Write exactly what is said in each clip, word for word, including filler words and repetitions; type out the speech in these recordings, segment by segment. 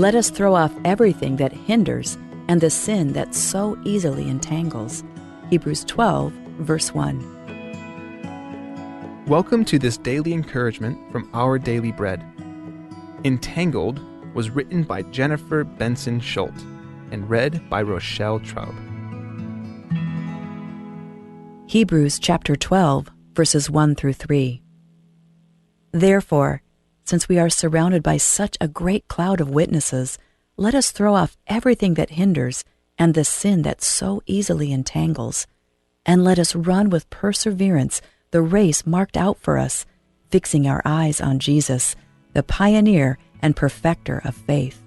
Let us throw off everything that hinders and the sin that so easily entangles. Hebrews twelve, verse one. Welcome to this daily encouragement from Our Daily Bread. Entangled was written by Jennifer Benson Schuldt and read by Rochelle Traub. Hebrews chapter twelve, verses one through three. Therefore, since we are surrounded by such a great cloud of witnesses, let us throw off everything that hinders and the sin that so easily entangles, and let us run with perseverance the race marked out for us, fixing our eyes on Jesus, the pioneer and perfecter of faith.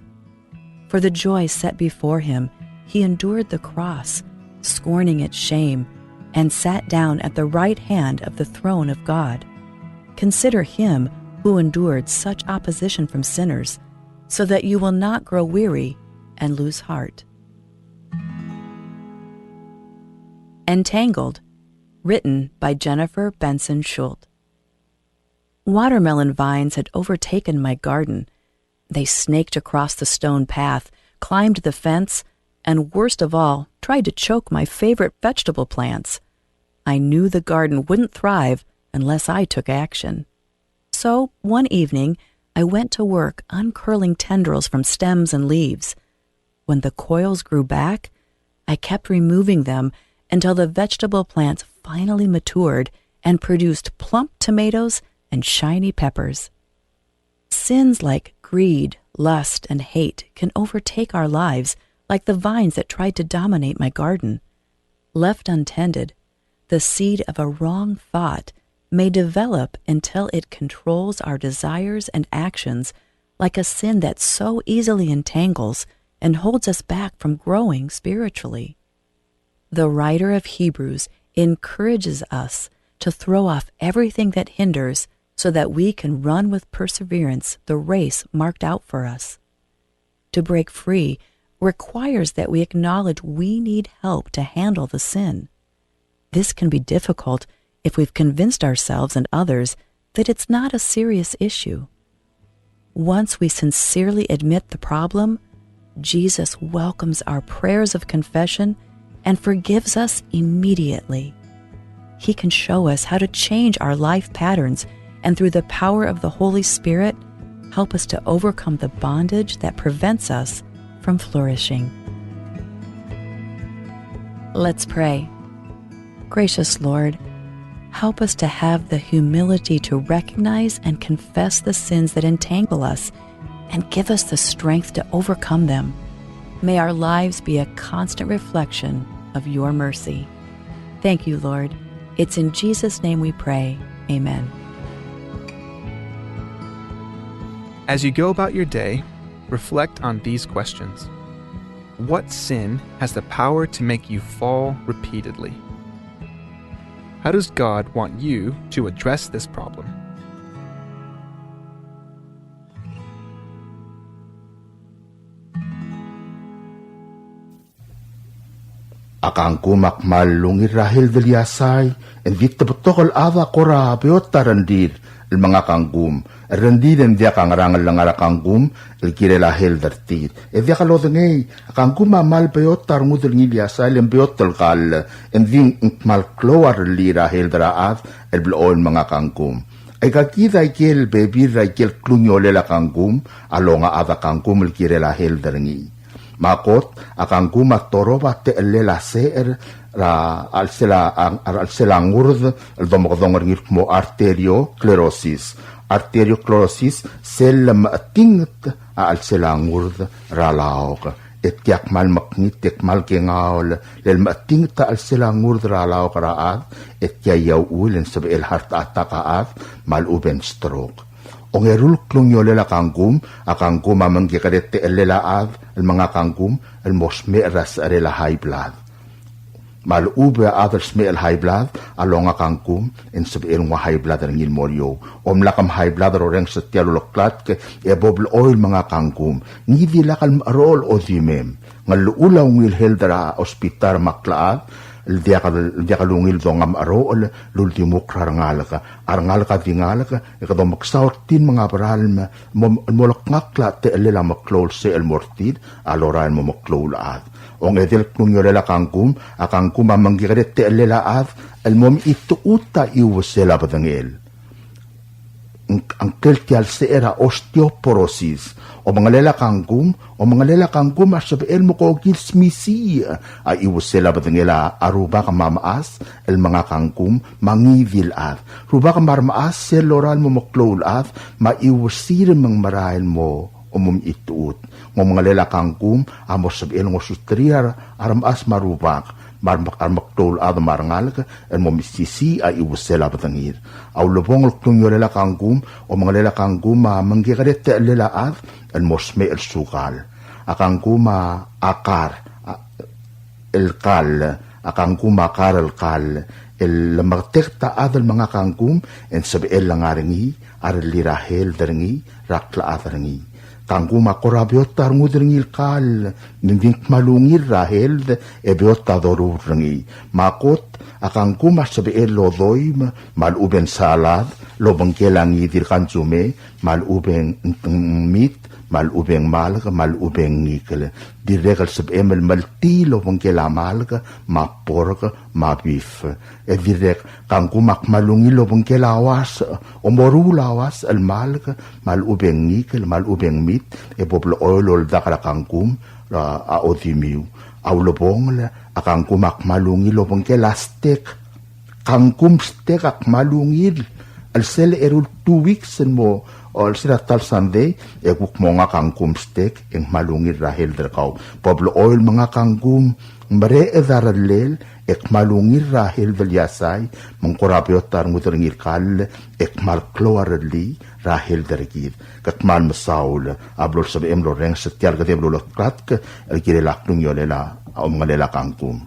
For the joy set before him, he endured the cross, scorning its shame, and sat down at the right hand of the throne of God. Consider him who endured such opposition from sinners, so that you will not grow weary and lose heart. Entangled, written by Jennifer Benson Schuldt. Watermelon vines had overtaken my garden. They snaked across the stone path, climbed the fence, and worst of all, tried to choke my favorite vegetable plants. I knew the garden wouldn't thrive unless I took action. So, one evening, I went to work uncurling tendrils from stems and leaves. When the coils grew back, I kept removing them until the vegetable plants finally matured and produced plump tomatoes and shiny peppers. Sins like greed, lust, and hate can overtake our lives like the vines that tried to dominate my garden. Left untended, the seed of a wrong thought may develop until it controls our desires and actions, like a sin that so easily entangles and holds us back from growing spiritually. The writer of Hebrews encourages us to throw off everything that hinders so that we can run with perseverance the race marked out for us. To break free requires that we acknowledge we need help to handle the sin. This can be difficult if we've convinced ourselves and others that it's not a serious issue. Once we sincerely admit the problem, Jesus welcomes our prayers of confession and forgives us immediately. He can show us how to change our life patterns and, through the power of the Holy Spirit, help us to overcome the bondage that prevents us from flourishing. Let's pray. Gracious Lord, help us to have the humility to recognize and confess the sins that entangle us and give us the strength to overcome them. May our lives be a constant reflection of your mercy. Thank you, Lord. It's in Jesus' name we pray. Amen. As you go about your day, reflect on these questions. What sin has the power to make you fall repeatedly? How does God want you to address this problem? A kangkum a kmal ungil er a health el iasai, e ng di te betok el chad a kora beot a rengrir el menga kangkum. Rengrir e ng diak a ngerang el ngar er a kangkum el kirel a health er tir. E diak lodengei, a kangkum a kmal beot a rengud er ngii el iasai, le ng beot el kall, e ng di ng kmal klou a rellii er a health er a chad el blechoel menga kangkum. Aika kid a ikel bebil er a ikel klungiolel a kangkum a longa a chad a kangkum el kirel a health er ngii. Me a kot, a kangkum a torob a techellel a secher er a chelsel a, a chelsel a ngurd el domekedong er ngii el kmo arteriosclerosis. Arteriosclerosis, sel lemechetinget a chelsel a ngurd er a laok. E tia kmal mekngit e kmal kengaol, le lemechetinget a chelsel a ngurd er a laok er a chad, e tia a uchul e ng sebechel heart attack a chad, me a lechub e ng stroke. Ongeru el klungiolel a kangkum, a kangkum a mengkekerei a techellel a chad el menga kangkum el mo smecher er a secherel a high blood. Me a lechub e a chad el smecher el high blood a longa kangkum, e ng sebechel nguu a high blood er ngii el mo er eou. Omlak em high blood er a orrenges er tia el uleklatk e bo blechoel menga kangkum. Ngii di lak el mecherocher el odimem. Ng llechul a ungil health er a hospital me a klechad, el diak, el diak lungil dongang a cherochel el uldimukl er a rengalek. A rengalek a di ngalek, e kede omeksau er tir me ng a beralm, mo, mo lekngakl a techellel a meklou el secher el mo er tir a lorael el mo meklou el chad. Ongedei el klungiolel a kangkum, a kangkum a mengkekerei a techellel a chad el mo mechitechut a chiuesel a bedengel. Ng, ngklel tia el secher a osteoporosis. Omengelel a kangkum, omengelel a kangkum a sebechel el mo kokil smisiich a chiuesel a bedengel a rubak me a mechas el menga kangkum me a ngii di el chad. Rubak me a remechas sel lorael el mo meklou el chad me a chiuesir me ng merael el mo omomechitechut. Ng omengelel a kangkum a mo sebechel el ngosuterir a remechas me a rubak me a remeklou el chad me a rengalek el mo mesisiich a chiuesel a bedengir. A ulebongel el klungiolel a kangkum, omengelel a kangkum a mengkekerei a techellel a chad el mo smecher el sukal. A kangkum a kar, a, el kall, a kangkum a kar el kall, el lemeketeket a chad el menga kangkum, e ng sebechel el ngar er ngii a rellii er a health er ngii, er a klechad er ngii. Kangkum a kora beot a rengud er ngii el kall, me ng di ng kmal ungil er a health, e beot a doruul er ngii. Me a kot, a kangkum a sebechel el odoim, me a lechub e ng salad, el obengkel a ngii di el kansume, me a lechub e ng, ng, ng mit, me a lechub e ng malk, me a lechub e ng ngikel. Dirrek el sebechem el meltii el obengkel a malk, me a pork, me a beef. E dirrek, kangkum a kmal ungil el obengkel a uasech, omoruul a uasech el malk, me a lechub e ng ngikel, me a lechub e ng mit, e bo blechoel oldak er a kangkum, er a, a odimiu. A ulebongel, a kangkum a kmal ungil el obengkel a steak, kangkum steak a kmal ungil, el sel eru el two weeks el mo, o el sel a ta el Sunday, e kuk mo menga kangkum steak, e ng kmal ungil er a health er kau. Bo blechoel menga kangkum, mereched a rellel, e kmal ungil er a health el iasai, me ng kora beot a rengud er ngii el kall, e kmal klou a rellii er a health er kid. Ke kmal mesaul, a blo lsebechem el orrenges er tia el kedeb el uleklatk, el kirel a klungiolel a omengelel a kangkum.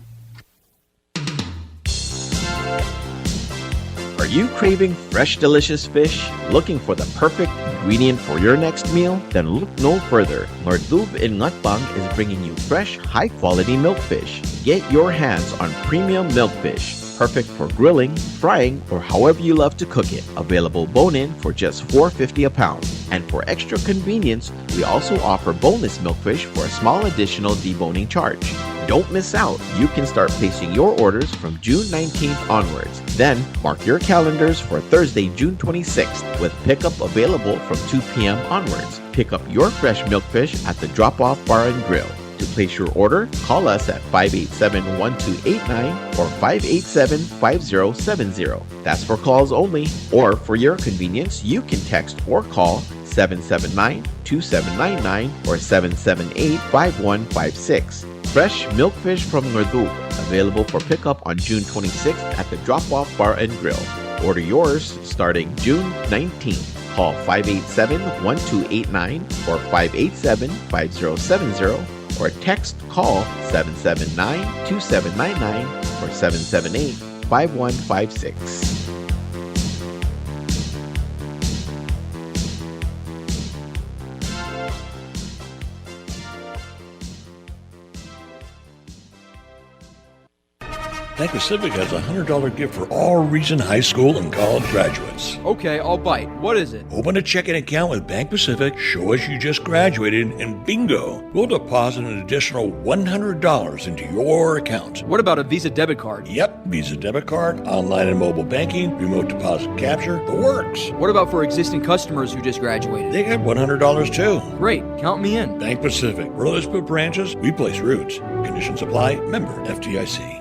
Are you craving fresh, delicious fish? Looking for the perfect ingredient for your next meal? Then look no further. Ngerdub in Ngatpang is bringing you fresh, high-quality milkfish. Get your hands on premium milkfish, perfect for grilling, frying, or however you love to cook it. Available bone-in for just four fifty a pound. And for extra convenience, we also offer boneless milkfish for a small additional deboning charge. Don't miss out. You can start placing your orders from June nineteenth onwards. Then, mark your calendars for Thursday, June twenty-sixth, with pickup available from two p.m. onwards. Pick up your fresh milkfish at the Drop Off Bar and Grill. To place your order, call us at five eight seven, one two eight nine or five eight seven, five zero seven zero. That's for calls only, or for your convenience, you can text or call seven seven nine, two seven nine nine or seven seven eight, five one five six. Fresh milkfish from Ngerdub, available for pickup on June twenty-sixth at the Drop Off Bar and Grill. Order yours starting June nineteenth. Call five eight seven, one two eight nine or five eight seven, five zero seven zero or text call seven seven nine, two seven nine nine or seven seven eight, five one five six. Bank Pacific has a hundred dollar gift for all recent high school and college graduates. Okay, I'll bite. What is it? Open a checking account with Bank Pacific, show us you just graduated, and bingo, we'll deposit an additional one hundred dollars into your account. What about a Visa debit card? Yep, Visa debit card, online and mobile banking, remote deposit capture, the works. What about for existing customers who just graduated? They get one hundred dollars too. Great, count me in. Bank Pacific, where others put branches, we place roots. Conditions apply. Member F D I C.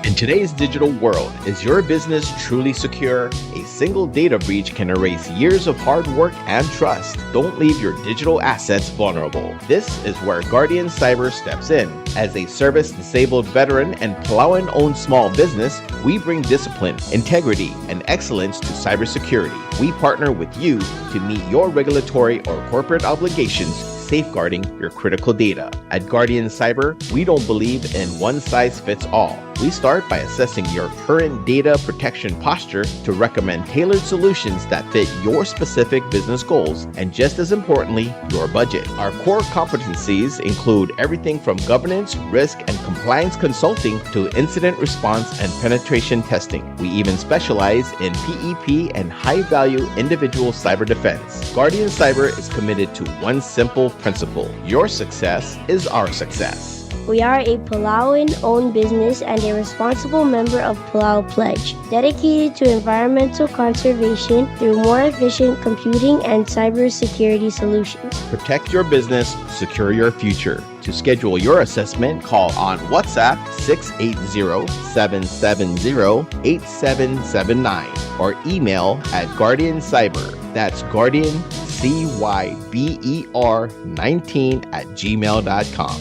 In today's digital world, is your business truly secure? A single data breach can erase years of hard work and trust. Don't leave your digital assets vulnerable. This is where Guardian Cyber steps in. As a service-disabled veteran and Palauan-owned small business, we bring discipline, integrity, and excellence to cybersecurity. We partner with you to meet your regulatory or corporate obligations, safeguarding your critical data. At Guardian Cyber, we don't believe in one size fits all. We start by assessing your current data protection posture to recommend tailored solutions that fit your specific business goals and, just as importantly, your budget. Our core competencies include everything from governance, risk, and compliance consulting to incident response and penetration testing. We even specialize in P E P and high-value individual cyber defense. Guardian Cyber is committed to one simple principle: your success is our success. We are a Palauan-owned business and a responsible member of Palau Pledge, dedicated to environmental conservation through more efficient computing and cybersecurity solutions. Protect your business, secure your future. To schedule your assessment, call on WhatsApp six eight zero, seven seven zero, eight seven seven nine or email at Guardian Cyber. That's Guardian C Y B E R nineteen at gmail dot com.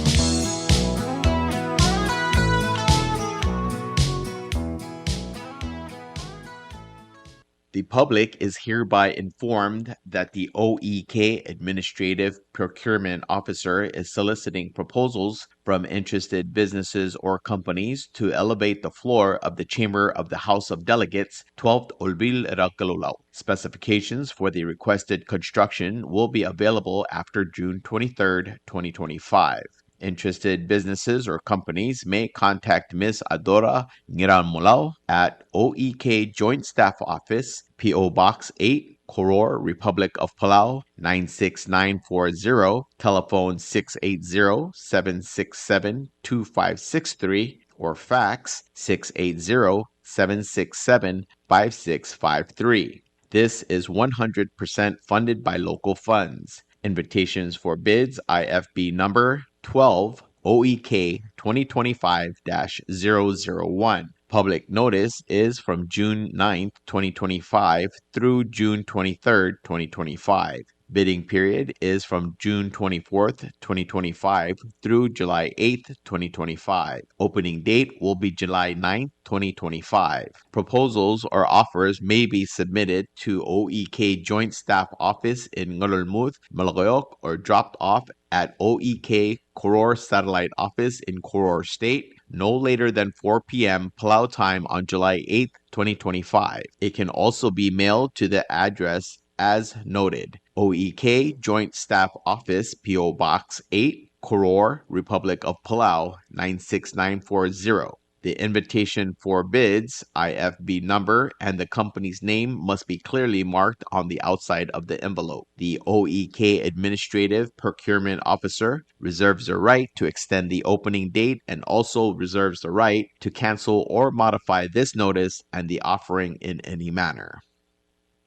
The public is hereby informed that the O E K Administrative Procurement Officer is soliciting proposals from interested businesses or companies to elevate the floor of the chamber of the House of Delegates, twelfth Olbiil er a Kelulau. Specifications for the requested construction will be available after June twenty-third, twenty twenty-five. Interested businesses or companies may contact Miss Adora Ngiramulau at O E K Joint Staff Office, P O Box eight, Koror, Republic of Palau, nine six nine four zero, telephone six eight zero, seven six seven, two five six three, or fax six eight zero, seven six seven, five six five three. This is one hundred percent funded by local funds. Invitations for bids, I F B number twelve, O E K twenty twenty-five dash zero zero one. Public notice is from June ninth, twenty twenty-five through June twenty-third, twenty twenty-five. Bidding period is from June twenty-fourth, twenty twenty-five through July eighth, twenty twenty-five. Opening date will be July ninth, twenty twenty-five. Proposals or offers may be submitted to O E K Joint Staff Office in Ngerulmud, Melekeok, or dropped off at O E K Koror Satellite Office in Koror State no later than four p.m. Palau time on July eighth, twenty twenty-five. It can also be mailed to the address as noted. O E K Joint Staff Office, P O Box eight, Koror, Republic of Palau, nine six nine four zero. The invitation for bids, I F B number, and the company's name must be clearly marked on the outside of the envelope. The O E K Administrative Procurement Officer reserves the right to extend the opening date and also reserves the right to cancel or modify this notice and the offering in any manner.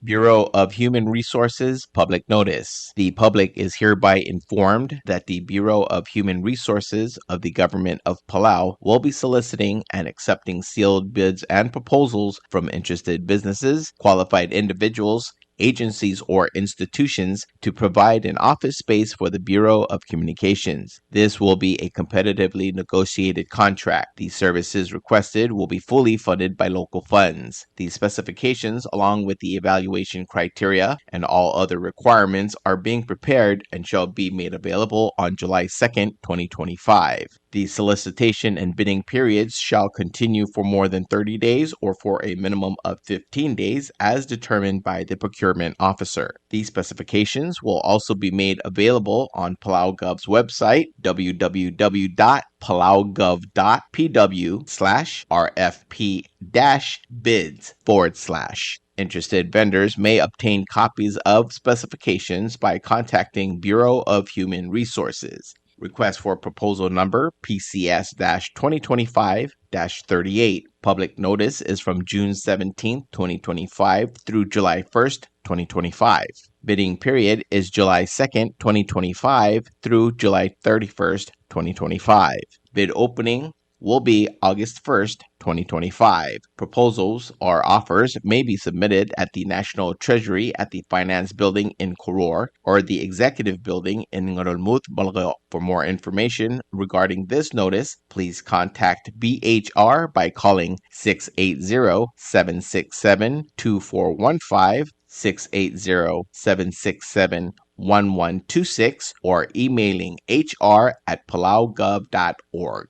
Bureau of Human Resources public notice. The public is hereby informed that the Bureau of Human Resources of the Government of Palau will be soliciting and accepting sealed bids and proposals from interested businesses, qualified individuals, agencies, or institutions to provide an office space for the Bureau of Communications. This will be a competitively negotiated contract. The services requested will be fully funded by local funds. The specifications, along with the evaluation criteria and all other requirements, are being prepared and shall be made available on July second, twenty twenty-five. The solicitation and bidding periods shall continue for more than thirty days or for a minimum of fifteen days as determined by the procurement officer. These specifications will also be made available on PalauGov's website, w w w dot palaugov dot p w slash r f p dash bids forward slash. Interested vendors may obtain copies of specifications by contacting Bureau of Human Resources. Request for proposal number P C S dash twenty twenty-five dash thirty-eight. Public notice is from June seventeenth, twenty twenty-five through July first, twenty twenty-five. Bidding period is July second, twenty twenty-five through July thirty-first, twenty twenty-five. Bid opening will be August first, twenty twenty-five. Proposals or offers may be submitted at the National Treasury at the Finance Building in Koror or the Executive Building in Ngerulmud, Melekeok. For more information regarding this notice, please contact B H R by calling six eight zero, seven six seven, two four one five, six eight zero, seven six seven, one one two six, or emailing H R at palaugov dot org.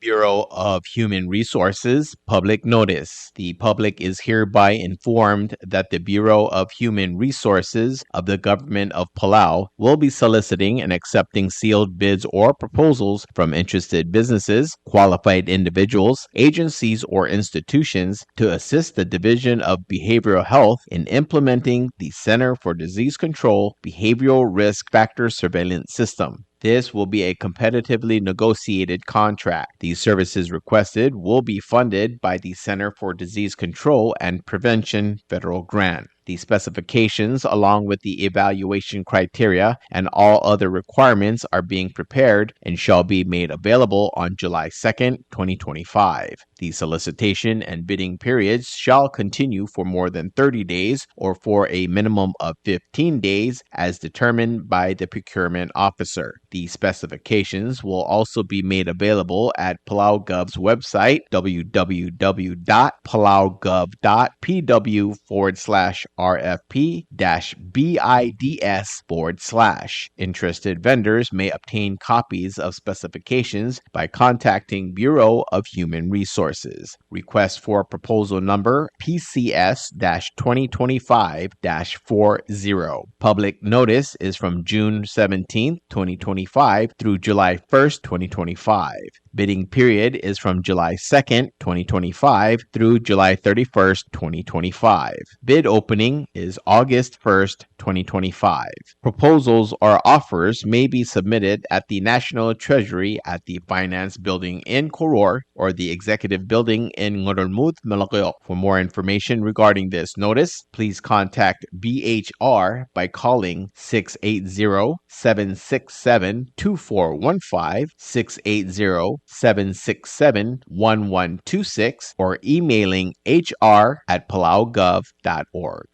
Bureau of Human Resources public notice. The public is hereby informed that the Bureau of Human Resources of the Government of Palau will be soliciting and accepting sealed bids or proposals from interested businesses, qualified individuals, agencies, or institutions to assist the Division of Behavioral Health in implementing the Center for Disease Control Behavioral Risk Factor Surveillance System. This will be a competitively negotiated contract. The services requested will be funded by the Center for Disease Control and Prevention federal grant. The specifications, along with the evaluation criteria and all other requirements, are being prepared and shall be made available on July second, twenty twenty-five. The solicitation and bidding periods shall continue for more than thirty days or for a minimum of fifteen days as determined by the procurement officer. The specifications will also be made available at PalauGov's website, w w w dot palaugov dot p w forward slash r f p dash bids forward slash. Interested vendors may obtain copies of specifications by contacting Bureau of Human Resources. Request for proposal number P C S dash twenty twenty-five dash four zero. Public notice is from June seventeenth, twenty twenty-five through July first, twenty twenty-five. Bidding period is from July second, twenty twenty-five through July thirty-first, twenty twenty-five. Bid opening is August first, twenty twenty-five. Proposals or offers may be submitted at the National Treasury at the Finance Building in Koror or the Executive Building in Ngerulmud, Melekeok. For more information regarding this notice, please contact B H R by calling six eight zero, seven six seven, two four one five, six eight zero, seven six seven, one one two six, or emailing H R at palaugov dot org.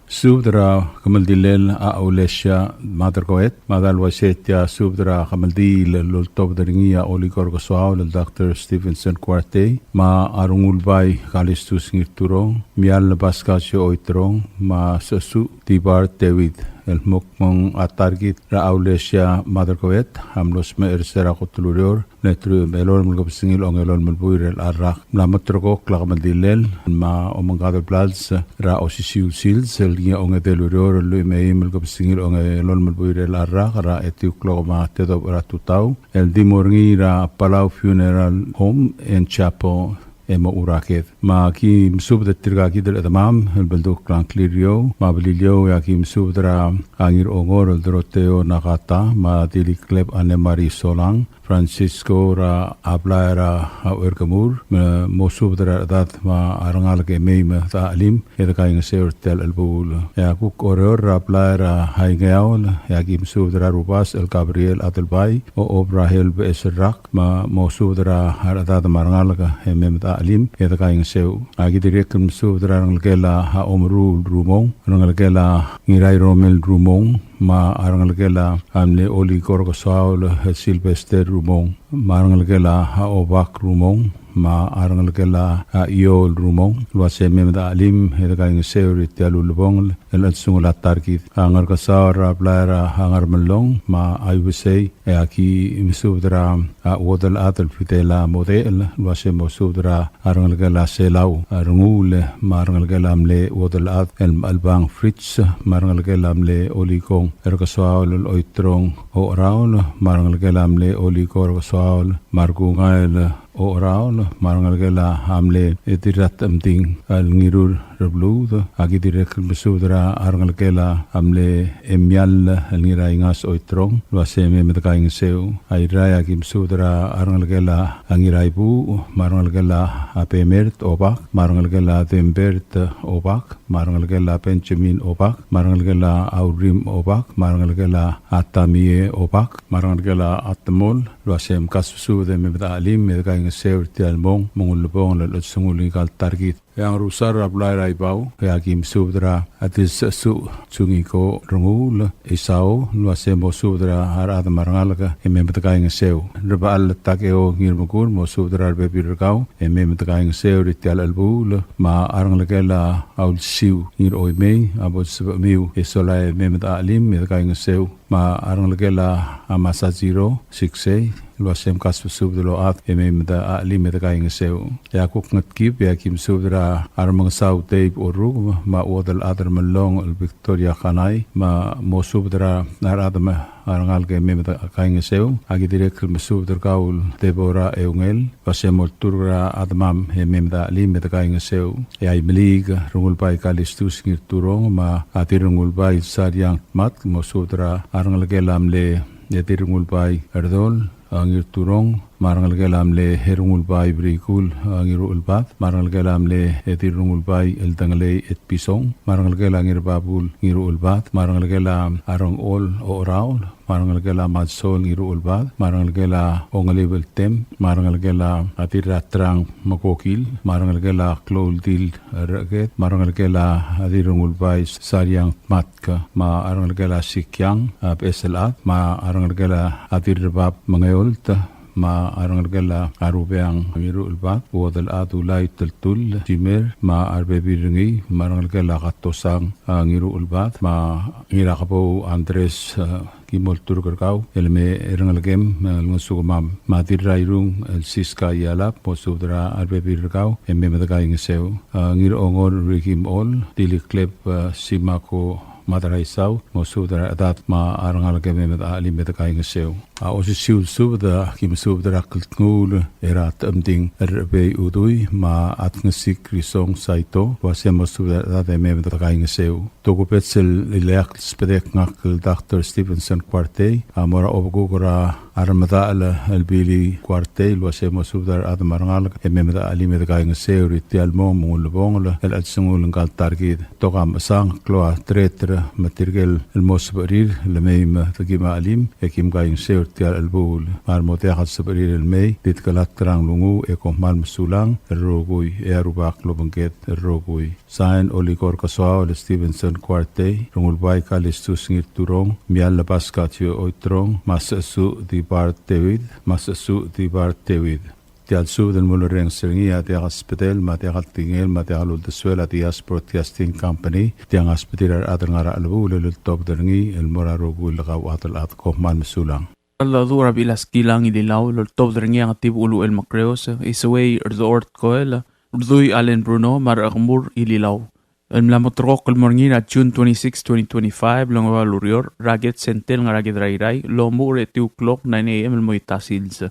Subed er a kemeldilel a Aulesia Maderkoet, me a dal uaisei e tia subed er a kemeldiil el oltobed er ngii a Olikor Kesoaol el Doctor Stevenson Kuartei, me a Rengulbai Kalistus Ngirturong, Mial Pascasio Oiterong, me a Sesu Tibar David, el mo kmo ng a ta er kid er a Aulesia Maderkoet a mlo smecher er se er a kot el ureor, le truich me a elolem el kebesengil a ongelolem el buil er a rak. Mla meterekokl a kemeldilel me a omengkad el blals er a osisiu el sils el ngii a ongedei el ureor el lluich me a eim el kebesengil a ongelolem el buil er a rak er a etiu el klok me a tedobech er a tutau el di mo er ngii er a Palau Funeral Home and Chapel e mo er a ked. Me aki mesubed er tirka kid el chedemam el beldukl a ngklir er eou me a blil eou, e aki mesubed er a Ngirongor el Doroteo Nakata, me a Dilikleb Anne Marie Solang, Francisco er a blai er a Ucherkemur, me mosubed er a rechedad me a rengalek e mei me de chelim e de kaingeseu er tia el chelebuul. E a kuk Oreor er a blai er a Aingeaol, e aki mesubed er a Rubasech el Gabriel Adelbai, Ochob Rahel Beches el Rak, me mosubed er a rechedad me a rengalek e mei me de chelim e de kaingeseu. Aki dirrek el mesubed er a rengelekel a Omeruul Rumong, rengelekel a Ngirairomel Rumong, me a rengelekel a mle Olikor Kesoaol el Sylvester Rumong, me a rengelekel a Obak Rumong, me a rengelekel a Iol Rumong, el uase mei me de chelim e de kaingeseu er tia el ulebongel el chelsengul a ta er kid. A Ngerkesoaol er a blai er a Ngermellong me a Iubesei, e aki mesubed er a Uodelchad el Fidela Modechel, el uase mosubed er a rengelekel a Selau, a Renguul, me a rengelekel a mle Uodelchad el Mechelbang Fritz, me a rengelekel a mle Olikong er Kesoaol el Oiterong Ocheraol, me a rengelekel a mle Olikor Kesoaol me a Rekungael Ocheraol, me a rengelekel a mle Dirratechemding el Ngirur Rebluud. Aki dirrek el mesubed er a rengelekel a mle Emial el Ngiraingas Oiterong, el uase mei me de kaingeseu. Airai, aki mesubed er a rengelekel a Ngiraibuuch, me a rengelekel a Bemert Obak, me a rengelekel a Dembert Obak, me a rengelekel a Benjamin Obak, me a rengelekel a Aurim Obak, me a rengelekel a Tamie Obak, me a rengelekel a Atemol, el uase mkasusubed e mei me de chelim e de kaingeseu er tia el mong, mong el lebong el chelsengul ngika el ta er kid. E a Ngerusar er a blai er a Ibau, e aki mesubed er a Atilsechesuch Tsungiko Renguul Isao, el uase mosubed er a rechad me a rengalek e mei me de kaingeseu. Rebechall Takeo Ngirmekur, mosubed er a rebebil er kau e mei me de kaingeseu er tia el chelebuul. Me a rengelekel a Ulsiu Ngiroimei, a bo lsebechemiu e sola e mei me de chelim e de kaingeseu. Me a rengelekel a Masajiro Siksei, el uasei mkasbesubed el ochad e mei me de chelim e de kaingeseu. E a kuk Ngetkib e aki mesubed er a Remengesau Dave Oruk, me a Uodelchad er Mellong el Victoria Kanai, me mosubed er a rechad me a rengalek e mei me de kaingeseu. Aki dirrek el mesubed er kau el Deborah Eungel, el uasei molturk er a chedemam e mei me de chelim e de kaingeseu. E a Imeliik, Rengulbai Kalistus Ngirturong, me a Dirrengulbai Sariang Tmatk, mosubed er a rengelekel a mle Dirrengulbai Erdol, a, Ngirturong, me a rengelekel a mle Rengulbai Brikul, a, Ngiruchelbad, me a rengelekel a mle Dirrengulbai Eldengelei Etpison, me a rengelekel a Ngirbabul Ngiruchelbad, me a rengelekel a Rengchol Ocheraol, me a rengelekel a Madsol Ngiruchelbad, me a rengelekel a Ongelibel Tem, me a rengelekel a Dirratrang Mekokil, me a rengelekel a Klouldil Recheked, me a rengelekel a Dirrengulbai Sariang Tmatk, me a rengelekel a Sikiang, a, Becheselchad, me a rengelekel a Dirrebab Mengeolt, me a rengelekel a Rubeang Ngiruchelbad, Uodelchad Ulai Teltull Simer, me a rebebil er ngii, me a rengelekel a Katosang, a, Ngiruchelbad, me a Ngirakebou Andres, a, ki molturk er kau el mei er a rengelekem, a, el ngosukemam. Me a Dirrairung el Siska Ialap, mosubed er a rebebil er kau e mei me de kaingeseu. A, Ngirongor Rikim Ol, Dilikleb, a, Simako Madraisau, mosubed er a rechedad me a rengalek e mei me de chelim e de kaingeseu. A, osisiu el subed, a, ki mesubed er a Kldnguul er a Techemding Rechebei Udui, me a Tngesik Risong Saito, el uasei mosubed er a rechedad e mei me de kaingeseu. Tokubets el ileakl el sbedek ngak el Doctor Stevenson Kuartei, a mo er a obekuk er a remedal el Billy Kuartei, el uasei mosubed er a rechad me a rengalek e mei me de chelim e de kaingeseu er tia el mong me ng ulebongel el chelsengul ngka el ta er kid. Tokam chesang klou a tereter me tirke el mo sebechir el mei me de kim chelim e kim kaingeseu er tia el chelebuul. Me a re mo diak el sebechir el mei, di dekelatk er a nglunguuch e kom kmal mesulang el rokui, e a Rubak lobengked el rokui. Sain, Olikor Kesoaol Stevenson Kuartei, Rengulbai Kalistus Ngirturong, Mial Lebaska Tio Oitrong, me a Sechesuch Dibart David, me a Sechesuch Dibart David. Tia el subed el mulerrenges er ngii a diak el sbedel me a diak el tekingel me a diak el uldesuel a Diaz Broadcasting Company, tiang a sbedir a rechad el ngar er a chelebuul el oltobed er ngii el mo er a rokui el kauchad el chad. Kom kmal mesulang. Cheldecheduch er a bechil a Skilang Ililau el oltobed er ngii a Ngetib Uluchel Mekreos, Iseuei Rdechor Tkoel, Rdui Allen Bruno, me a Rechekemur Ililau. El mla moterekokl el mo er ngii er a June twenty-six, twenty twenty-five, el ongeua el ureor, er a Ked Center el ngar er a Ked er a Irrai, el omuchel er a etiu el klok, nine A M el mo er a ta el sils.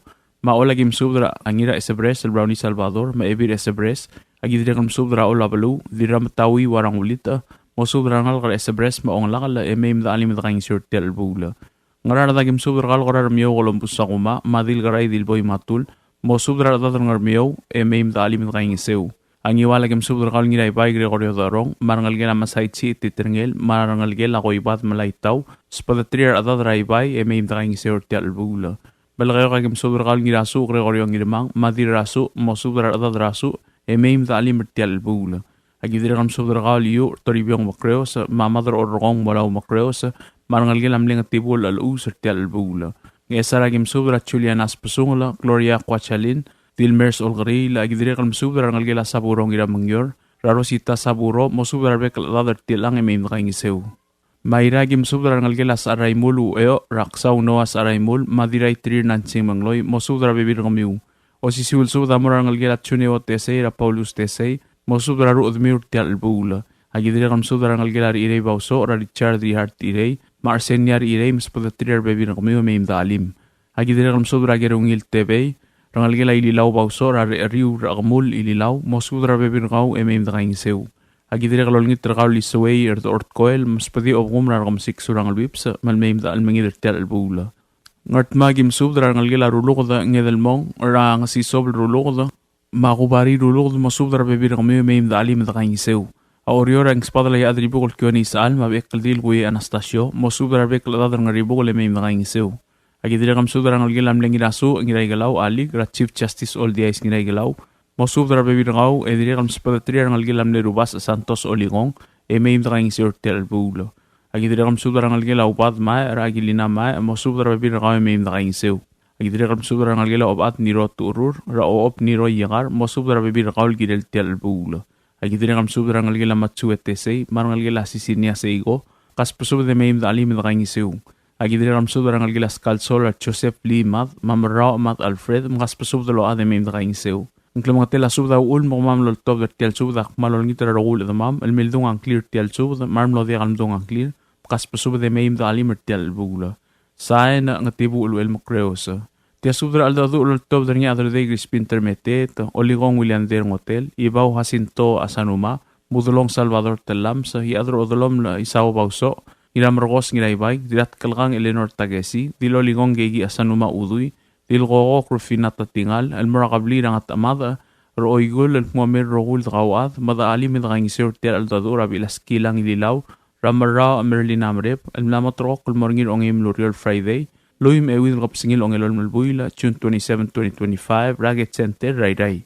Me a Ollei a ki mesubed er a Ngiraesebres el Brownie Salvador, me a Ebil Esebres, a ki dirrek el mesubed er a Ollei Beluu, Dirrametaui Uarang Ulitech, mosubed er a rengalek er a Esebres me a Ongelakel, e mei me de chelim e de kaingeseu er tia el chelebuul. Ngaraard a ki mesubed er kau el Kora Remiou Columbus Sakuma, me a Dilkerai Dilboi Matul, mosubed er a rechedad er a Ngermiou, e mei me de chelim e de kaingeseu. A Ngiwal a ki mesubed er kau el Ngiraibai Gregorio Derong, me a rengelekel a Masaichi Titerngel, me a rengelekel a Koibad Melaitau, sbedeterir a rechedad er a Ibai, e mei me de kaingeseu er tia el chelebuul. Melekeok a ki mesubed er kau el Ngirasuch Gregorio Ngirmang, me a Dirrasuch, mosubed er a rechedad er a Such, e mei me de chelim er tia el chelebuul. A ki dirrek el mesubed er kau el Iuch Toribiong Mekreos, me a Mad er a Orrekong Molau Mekreos, me a rengelekel a mle Ngetibul el Chelechuus er tia el chelebuul. Ngchesar a ki mesubed er a Juliana Sbesungel, Gloria Kuachalin, Dilmers Olkeriil, a ki dirrek el mesubed er a rengelekel a Saburo Ngiramengior, er a Rosita Saburo, mosubed er a rebek el chedad er tial chang e mei me de kaingeseu. Me a Irrai a ki mesubed er a rengelekel a Secharaimul Ucheoch, er a Ksau Noah Secharaimul, me a Dirraiterir Nansing Mengloi, mosubed er a rebebil er kemiu. Osisiu el subed a mo er a rengelekel a Juneo Tesei, er a Paulus Tesei, mosubed er a rechedemiu er tial chelebuul. A ki dirrek el mesubed er a rengelekel a Rechirei Bausoch, er a Richard Rihart Irei, me a Arsenia Rechirei, me sbedeterir a rebebil er kemiu e mei me de chelim. A ki dirrek el mesubed er a Kerungil Tebei, rengelekel a Ililau Bausoch, er a Recheriu er a Kemul Ililau, mosubed er a rebebil er kau e mei me de kaingeseu. A ki dirrek el olengit er kau el Iseuei Rdechor Tkoel, me sbedii a obekum er a Rekemesik Surangel Whipps, me le mei me de chelmengid er tial chelebuul. Ngardmau a ki mesubed er a rengelekel a Ruluked Ngedelmong, er a Ngesisobel Ruluked, me a Kubari Ruluked, mosubed er a rebebil er kemiu e mei me de chelim e de kaingeseu. A Oreor a ki mesbedel a Iechad er a Ibukel Kione Isechal, me a Bechekeldil Kuiei Anastasio, mosubed er a rebek el chedad er a Ngeribukel e mei me de kaingeseu. A ki dirrek el mesubed er a rengelekel a mle Ngirasuch Ngiraikelau Alik, er a Chief Justice Oldiais Ngiraikelau, mosubed er a rebebil er kau, e dirrek el mesbedeterir a rengelekel a mle Rubasech Santos Olikong, e mei me de kaingeseu er tial chelebuul. A ki dirrek el mesubed er a rengelekel a Ubad Mae, er a Akilina Mae, mosubed er a rebebil er kau e mei me de kaingeseu. A ki dirrek el mesubed er a rengelekel a Obechad Niro Tucherur, er a Ochob Niro Iekar, mosubed er a rebebil er kau el kirel tial chelebuul. A ki dirrek el mesubed er a rengelekel a Matsue Tesei, me a rengelekel a Sisinia Seiko, kasbesubed e mei me de chelim e de kaingeseu. A ki dirrek el mesubed er a rengelekel a Skalsol er a Joseph Lee Mad, me a Merrao Mad Alfred, me kasbesubed el ochad e mei me dekaingeseu. Ng klemengetel a subed a uchul me kemam el oltobed er tia el subed a kmal olengit er a rokui el chedemam el mildung a ngklir er tia el subed, me a re mlo diak el mdung a ngklir, me kasbesubed e mei me dechelim er tia el chelebuul. Sain, Ngetibuch Uchel Mekreos. Tia subed er a cheldecheduch el oltobed er ngii a Chederdei Crispin Termeteet, Olikong William Derngotel, Ibau Jacinto Asanuma, Mudelong Salvador Tellames, Iechad er a Odelomel Isao Bausoch, Ngiramerkos Ngiraibai, Dirratkelkang Eleanor Takesi, Dilolikong Keiki Asanuma Udui, Dilkokok Rufina Tatingal, el mo er a kebliil er a Ngatechemad er a Oikull el kmo mei el rokui el dekauchad, me dechelim e dekaingeseu er tia el cheldecheduch er a bechil a Skilang Ililau, er a Merrao Merlina Merep, el mla moterekokl el mo er ngii er a ongeim el ureor el Friday, lluich me a euid el kebesengil a ongelolem el buil, June twenty-seven, twenty twenty-five, er a Ked Center er a Irrai.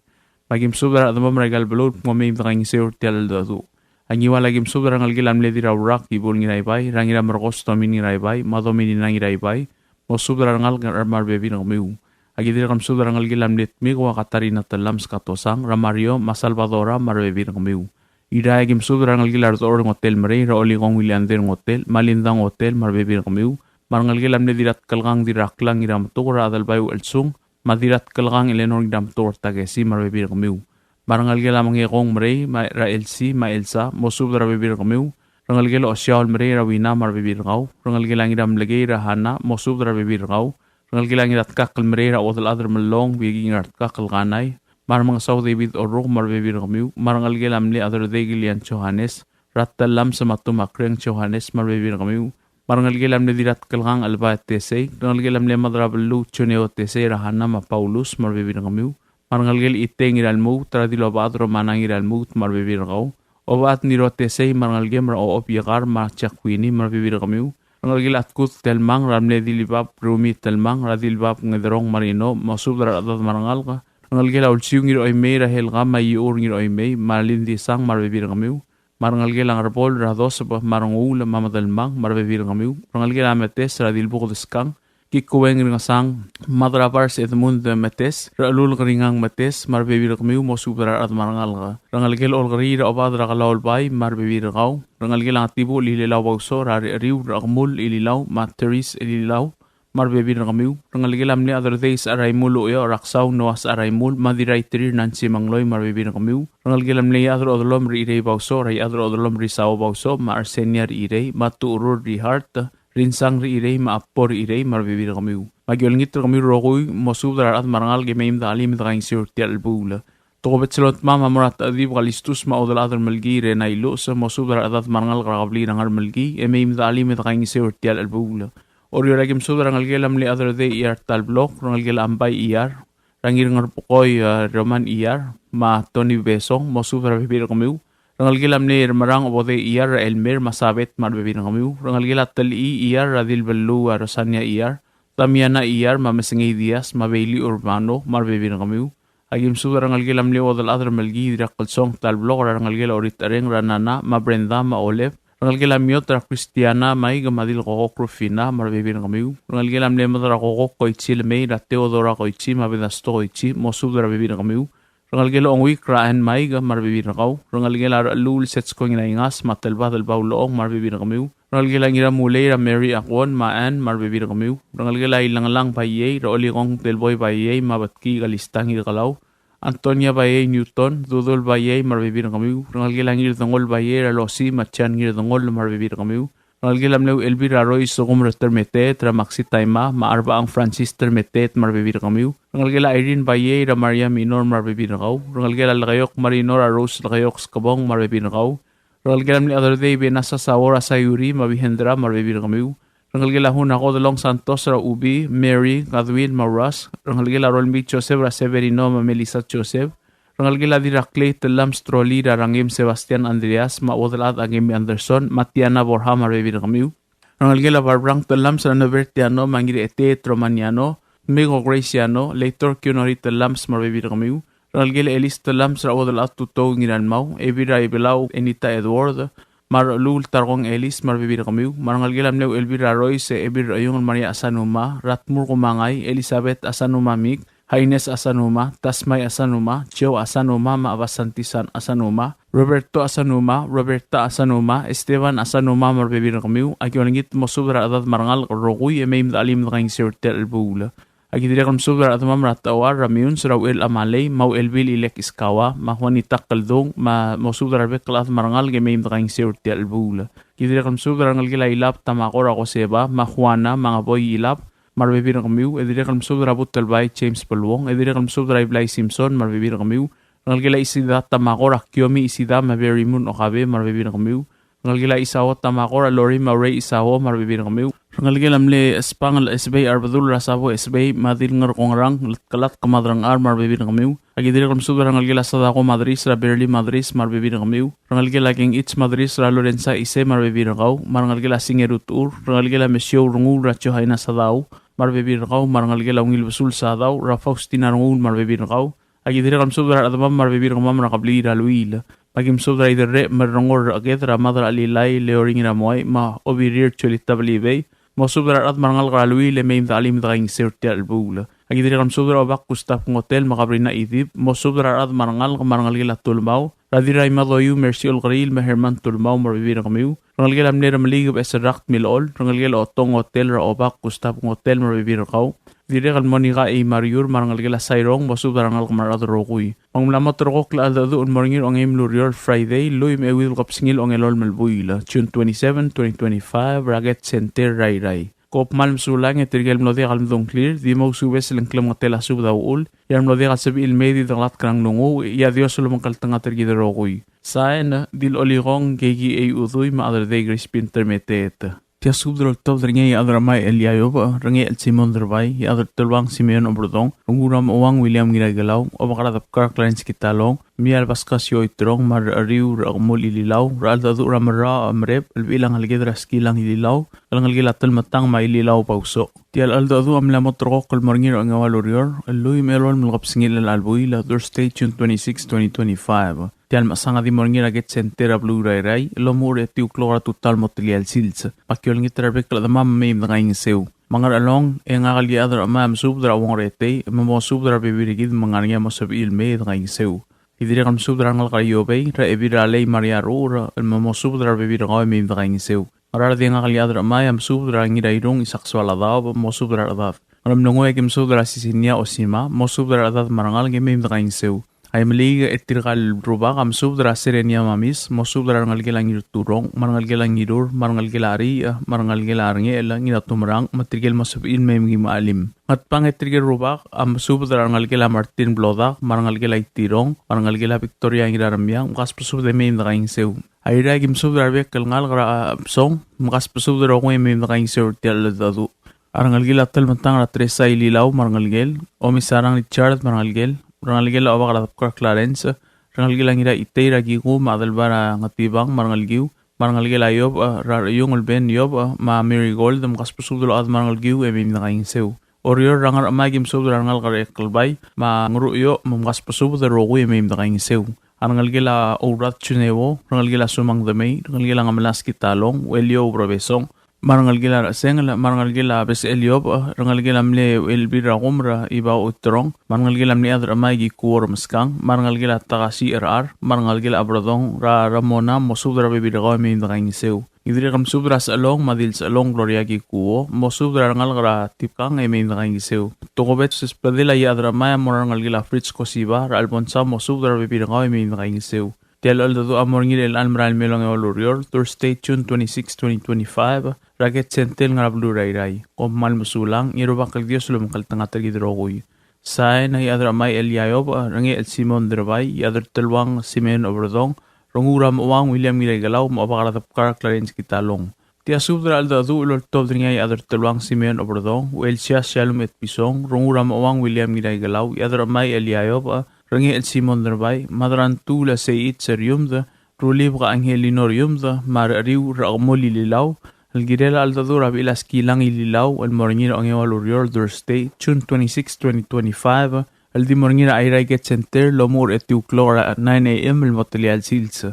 Me a ki mesubed er a rechedemam er aika el beluu el kmo mei me dekaingeseu er tia el cheldecheduch. A Ngiwal a ki mesubed er a rengelekel a mle Dirraurak Ibul Ngiraibai, er a Ngiramerkos Tomin Ngiraibai, me a Dominina Ngiraibai, mosubed er a rengalek me a rebebil er kemiu. A ki dirrek el mesubed er a rengelekel a mle Tmiko a Katarina Tellames Katosang, er a Mario, me a Salvadora, me a rebebil er kemiu. Irrai a ki mesubed er a rengelekel a Rdechor Ngotel Merei, er a Olikong William Derngotel, me a Linda Ngotel, me a rebebil er kemiu. Me a rengelekel a mle Dirratkelkang Dirraklang Ngirametuker, er a Adelbai Uchelsung, me a Dirratkelkang Eleanor Ngirametuker Takesi, me a rebebil er kemiu. Me a rengelekel a Mengekong Merei, me a, er a Elsie, me a Elsa, mosubed er a rebebil er kemiu. Rengelekel a Osiaol Merei, er a Wina, me a rebebil er kau. Rengelekel a Ngiramlekei, er a Hana, mosubed er a rebebil er kau. Rengelekel a Ngiratkakl Merei, er a Uodelchad er a Melong, Biki Ngiratkakl Kanai, me a Remengesau David Oruk, me a rebebil er kemiu. Me a rengelekel a mle Chederdei Kilian Johannes, er a Tellames me a Tumakreng Johannes, me a rebebil er kemiu. Me a rengelekel a mle Dirratkelkang Elba Tesei, rengelekel a mle Mad er a Beluu Juneo Tesei, er a Hana me a Paulus, me a rebebil er kemiu. Me a rengelekel a Itei Ngiralmuut, er a Dilobechad Romana Ngiralmuut, me a rebebil er kau. Obechad Niro Tesei, me a rengelekem er a Ochob Iekar, me a Jacquini, me a rebebil er kemiu. Rengelekel a Tkud Telmang, er a mle Dilibab Rumi Telmang, er a Dilibab Ngederong Marino, mosubed er a rechedad me a rengalek. Rengelekel a Ulsiu Ngiroimei, er a Helga me a Iur Ngiroimei, me a Lindisang, me a rebebil er kemiu. Me a rengelekel a Ngerbol, er a Doseb, me a Renguul, me a Medelmang, me a rebebil er kemiu. Rengelekel a Metes, er a Dilbuk Deskang, Kikueng Ringesang, Mad er a Bars Edmund Metes, Rechelul Keringang Metes, me a rebebil er kemiu, mosubed er a rechad me a rengalek. Rengelekel Olkeriil, er a Obechad er a Kelau el Bai, me a rebebil er kau. Rengelekel a Ngetibuch Ililau Bausoch, er a Recheriu, er a Kemul Ililau, me a Teris Ililau, me a rebebil er kemiu. Rengelekel a mle Chederdei Secharaimul Ucheoch, er a Ksau Noah Secharaimul, me a Dirraiterir Nancy Mengloi, me a rebebil er kemiu. Rengelekel a mle Iechad er a Odelomel er a Irei Bausoch, er a Iechad er a Odelomel er a Isao Bausoch, me a Arsenia er a Irei, me a Tucherur er a Ihart, Rinsang er a Irei, me a Appo er a Irei, me a rebebil er kemiu. Me a ki olengit er kemiu el rokui, mosubed er a rechad me a rengalek e mei me dechelim e dekaingeseu er tia el chelebuul. Tokubets el otmam a mo er a Techedib Kalistus me a Uodelchad er a Melkii er a Nailuches, mosubed er a rechedad me a rengalek er a kebliil er a Ngermelkii, e mei me dechelim e dekaingeseu er tia el chelebuul. Oreor a ki mesubed er a rengelekel a mle Chederdei Iar Talblok, rengelekel a Ambai Iar, er a Ngirngerbekoi, e, Roman Iar, me a Tony Besong, mosubed er a rebebil er kemiu. Rengelekel a mle Remerang Obodei Iar, er a Elmer, me a Sabet, me a rebebil er kemiu. Rengelekel a Telii Iar, er a Dilbeluu, e, Rosania Iar, Damiana Iar, me a Mesengei Diaz, me a Bailey Urbano, me a rebebil er kemiu. A ki mesubed er a rengelekel a mle Uodelchad er a Melkii Dirraklsong Talblok, er a rengelekel a Orit Ereng, er a Nana, me a Brenda, me a Olep. Rengelekel a Miot, er a Christiana, Mike, me a Dilkokok Rufina, me a rebebil er kemiu. Rengelekel a mle Mad er a Kokok Koichi Lemei, er a Theodora Koichi, me a Bedasto Koichi, mosubed er a rebebil er kemiu. Rengelekel a Onguik, er a Ann Mike, me a rebebil er kau. Rengelekel a Rechelul Setsko Ngiraingas, me a Telbadel Baulechong, me a rebebil er kemiu. Rengelekel a Ngiramulei, er a Mary Aguon, me a Ann, me a rebebil er kemiu. Rengelekel a Ilengelang Baiei, er a Olikong Telboi Baiei, me a Betkii Kalista Ngirkelau. Antonia Baiei Newton, Dudul Baiei, me a rebebil er kemiu. Rengelekel a Ngirdengoll Baiei, er a Losi, me a Jan Ngirdengoll, me a rebebil er kemiu. Rengelekel a mle Uchelbil er a Rois Sekum er a Termeteet, er a Maxi Taima, me a Arbechang Francis Termeteet, me a rebebil er kemiu. Rengelekel a Irene Baiei, er a Maria Minor, me a rebebil er kau. Rengelekel a Lekeiok Marinor, er a Rose Lekeiok Skebong, me a rebebil er kau. Rengelekel a mle Chederdei Benasa Saor, er a Sayuri, me a Bihendra, me a rebebil er kemiu. Rengelekel a Hunako Delong Santos, er a Ubi, Mary, Godwin, me a Russ. Rengelekel a Rolmii Joseph, er a Severino, me a Melissa Joseph. Rengelekel a Dirraklei Tellames Troli, er a Rangim Sebastian Andreas, me a Uodelchad Akemi Anderson, me a Tiana Borja, me a rebebil er kemiu. Rengelekel a Barbrang Tellames, er a Nobertiano, me a Ngirecheteet Romaniano, Miko Graciano, Leitor Kionori Tellames, me a rebebil er kemiu. Rengelekel a Elis Tellames, er a Uodelchad Tutou Ngiralmau, Ebil er a Ibelau Enita Edward, me a Rechelul Tarkong Elis, me a rebebil er kemiu. Me a rengelekel a mle Uchelbil er a Rois, e Ebil er a Iungel Maria Asanuma, Ratmur Kumangai, Elizabeth Asanuma Mik, Haines Asanuma, Tasmai Asanuma, Joe Asanuma, me a Basantisan Asanuma, Roberto Asanuma, Roberta Asanuma, Esteban Asanuma me a rebebil er kemiu, aki olengit mosubed er a rechedad me a rengalek el rokui e mei me dechelim dekaingeseu er tia el chelebuul. Aki dirrek el mesubed er a rechedemam er a Techuar, er a Miuns, er a Uchel Amalei, me a Uchelbil Ilek Iskawa, me a Juanita Keldung, me mosubed er a rebek el chad me a rengalek e mei me dekaingeseu er tia el chelebuul. Aki dirrek el mesubed er a rengelekel a Ilab Tamako er a Koseba, me a Juana, me a Ngeboi Ilab, me a rebebil er kemiu, e dirrek el mesubed er a Butelbai James Beluong, e dirrek el mesubed er a Iblai Simpson, me a rebebil er kemiu, rengelekel a Isida Tamako er a Kiomi Isida, me a Berimun Okabe, me a rebebil er kemiu, rengelekel a Isao Tamako er a Lori me a Urei Isao me a rebebil er kemiu. Rengelekel a mle Espangel Esbei, a Rebedul er a Sabo Esbei, me a Dilnger Kongerang, Letkelatk me a Derengchar me a rebebil er kemiu. Aki dirrek el mesubed er a rengelekel a Sadako Madris er a Berli Madris me a rebebil er kemiu. Rengelekel a Kengich Madris er a Lorenza Ise me a rebebil er kau, me a rengelekel a Singeru Tuur, rengelekel a Mesiou Renguul er a Johaina Sadau me a rebebil er kau, me a rengelekel a Ungil Besul Sadau er a Faustina Renguul me a rebebil er kau. Aki dirrek el mesubed er a rechedemam me a rebebil er kemam er a kebliil er a Luil. Me aki mesubed er a Iderrech me a Rengor er a Ked er a Mad er a Chelilai Leoring er a Moai me a Obirir Cholita Belibei. Mosubed er a rechad me a rengalek er a Luil e mei me dechelim dekaingeseu er tia el chelebuul. Aki dirrek el mesubed er a Obak Gustav Ngotel me a Kabrina Idip. Mosubed er a rechad me a rengalek me a rengelekel a Tulmau er a Dirraimadoiu Mercy Olkeriil me a Herman Tulmau me a rebebil er kemiu. Rengelekel a mle Remeliik Beches er a Rakt Milechol, rengelekel a Otong Ngotel er a Obak Gustav Ngotel me a rebebil er kau. Dirrek el Monica Eimariur me a rengelekel a Sairong, mosubed er a rengalek me a rechad el rokui. Me ng mla mo terrekokl a cheldecheduch el mo er ngii er a ongeim el ureor el Friday, lluich me a euid el kebesengil a ongelolem el buil, June twenty-seven, twenty twenty-five, er a Ked Center er a Irrai. Kom kmal mesulang e tirke el mlo diak el medung a ngklir, di mousubes el ngklemengetel a subed a uchul, e a re mlo diak el sebechir el mei e di dekelatk er a nglunguuch, e a Dios a lomekngeltengat er kid el rokui. Sain, Dil Olikong, Keiki Ei Udui, me a Chederdei Crispin Termeteet. Tia subed el oltobed er ngii a Iechad er a Chemai Elia Iobech, Rengechel Simon Derbai, Iechad er a Teluang Simeon Oberdong, Rengul er a Mechuang William Ngiraikelau, Obak er a Debkar Clarence Kitalong, Mial Pascasio Oiterong, me a Recheriu er a Chemul Ililau, er a cheldecheduch er a Merrau a Mereb, el bechil a ngeleked er a Skilang Ililau, el ngelekel a Telmetang me a Ililau Bausoch. Tia el cheldecheduch a mla mo terrekokl el mo er ngii er a ongeua el ureor, el lluich me a elolem el kebesengil er chelecha el buil, Thursday, June twenty-six, twenty twenty-five. Tia el mechesang a di mo er ngii er a Ked Center er a beluu er a Irrai, el omuchel er a etiu el klok er a tutau el mo telia el sils. Me aki olengit er a rebek el chedemam e mei me dekaingeseu. Me a Ngerchelong, e ngak el Iechad er a Chemai a mesubed er a Uong er a Etei, me mosubed er a rebebil er kid me ng ngar er ngii a mo sebechir el mei e dekaingeseu. Ki dirrek el mesubed er a rengalek er a Iobei, er a Ebil er a Lei me a Riaruchel, el me mosubed er a rebebil er kau e mei me dekaingeseu. Ngaraard, e ngak el Iechad er a Chemai a mesubed er a Ngirairung Isak Soaladaob, mosubed er a rechedad. Ngeremlengui e aki mesubed er a Sisinia Osima, mosubed er a rechedad me a rengalek e mei me dekaingeseu. Aimeliik, e tirka el rubak a mesubed er a Serenia Mamis, mosubed er a rengelekel a Ngirturong, me a rengelekel a Ngirur, me a rengelekel a Riich, me a rengelekel a Rengechel Ngiratumerang, me tirke el mo sebechir el mei me ki mechelim. Ngatpang, e tirke el rubak a mesubed er a rengelekel a Martin Blodak, me a rengelekel a Itirong, me a rengelekel a Victoria Ngiraremiang, mkasbesubed e mei me dekaingeseu. Airai, e aki mesubed er a rebek el ngalek er a Bsong, mkasbesubed el rokui e mei me dekaingeseu er tia el cheldecheduch. A rengelekel a Telmetang er a Teresa Ililau me a rengelekel, Omisarang Richard me a rengelekel, rengelekel a Obak er a Debkar Clarence, rengelekel a Ngiraitei er a Kiku me a Adelbai er a Ngetibang me a rengelekiu, me a rengelekel a Iobech, er a Rechiungel Ben Iobech, me a Mary Gold, mkasbesubed el ochad me a rengelekiu e mei me dekaingeseu. Oreor, er a Ngerchemai e aki mesubed er a rengalek er a Ekelbai me a Ngeruchioch, me mkasbesubed el rokui e mei me dekaingeseu. A rengelekel a Ourad Juneuo, rengelekel a Sumang Demei, rengelekel a Ngemelas Kitalong, Uchelio Ubrabesong, me a rengelekel a Rechesengel, me a rengelekel a Besechel Iobech, rengelekel a mle Uchelbil er a Kumer, Ibau Uterong, me a rengelekel a mle Iechad er a Chemai Kikuo Remeskang, me a rengelekel a Takasi Cherchar, me a rengelekel a Oberdong er a Ramona, mosubed er a rebebil er kau e mei me dekaingeseu. Ki dirrek el mesubed er a Sechelong me a Dilsechelong Gloria Kikuo, mosubed er a rengalek er a Tipkang e mei me dekaingeseu. Tokubets el sbedel a Iechad er a Chemai a mo er a rengelekel a Fritz Kosiba er a Alfonsa, mosubed er a rebebil er kau e mei me dekaingeseu. Tia el cheldecheduch a mo er ngii er chelecha el merael mei el ongeua el ureor, Thursday, June twenty-six, twenty twenty-five, er a Ked Center el ngar er a beluu er a Irrai. Kom kmal mesulang, e a Rubak el Dios a lomekngeltengat er kid el rokui. Sain, Iechad er a Chemai Elia Iobech, Rengechel Simon Derbai, Iechad er a Teluang Simeon Oberdong, Rengul er a Mechuang William Ngiraikelau, me a Obak er a Debkar Clarence Kitalong. Tia subed er a cheldecheduch el oltobed er ngii a Iechad er a Teluang Simeon Oberdong, Uchelsias Shalom Etpison, Rengul er a Mechuang William Ngiraikelau, Iechad er a Chemai Elia Iobech, Rengechel Simon Derbai, Mad er a Ngtuul a Seichi Seriumd, Rulibek a Angelino Riumd, me a Recheriu er a Chemul Ililau, el kirel a cheldecheduch er a bechil a Skilang Ililau, el mo er ngii er a ongeua el ureor, Thursday, June twenty-six, twenty twenty-five, el di mo er ngii er a Airai Ked Center, el omuchel er a etiu el klok er a nine A M el mo telia el sils.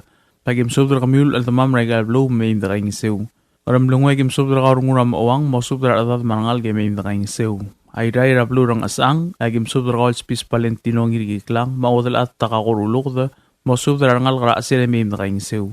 Aki mesubed er kemiu el chedemam er aika el beluu me mei me dekaingeseu. Ngeremlengui, aki mesubed er kau Rengul er a Mechuang, mosubed er a rechedad me a rengalek e mei me dekaingeseu. Airai er a beluu er a Ngchesang, aki mesubed er kau el Spis Valentino Ngirkiklang, me a Uodelchad Takako Ruluked, mosubed er a rengalek er a Chesel e mei me dekaingeseu.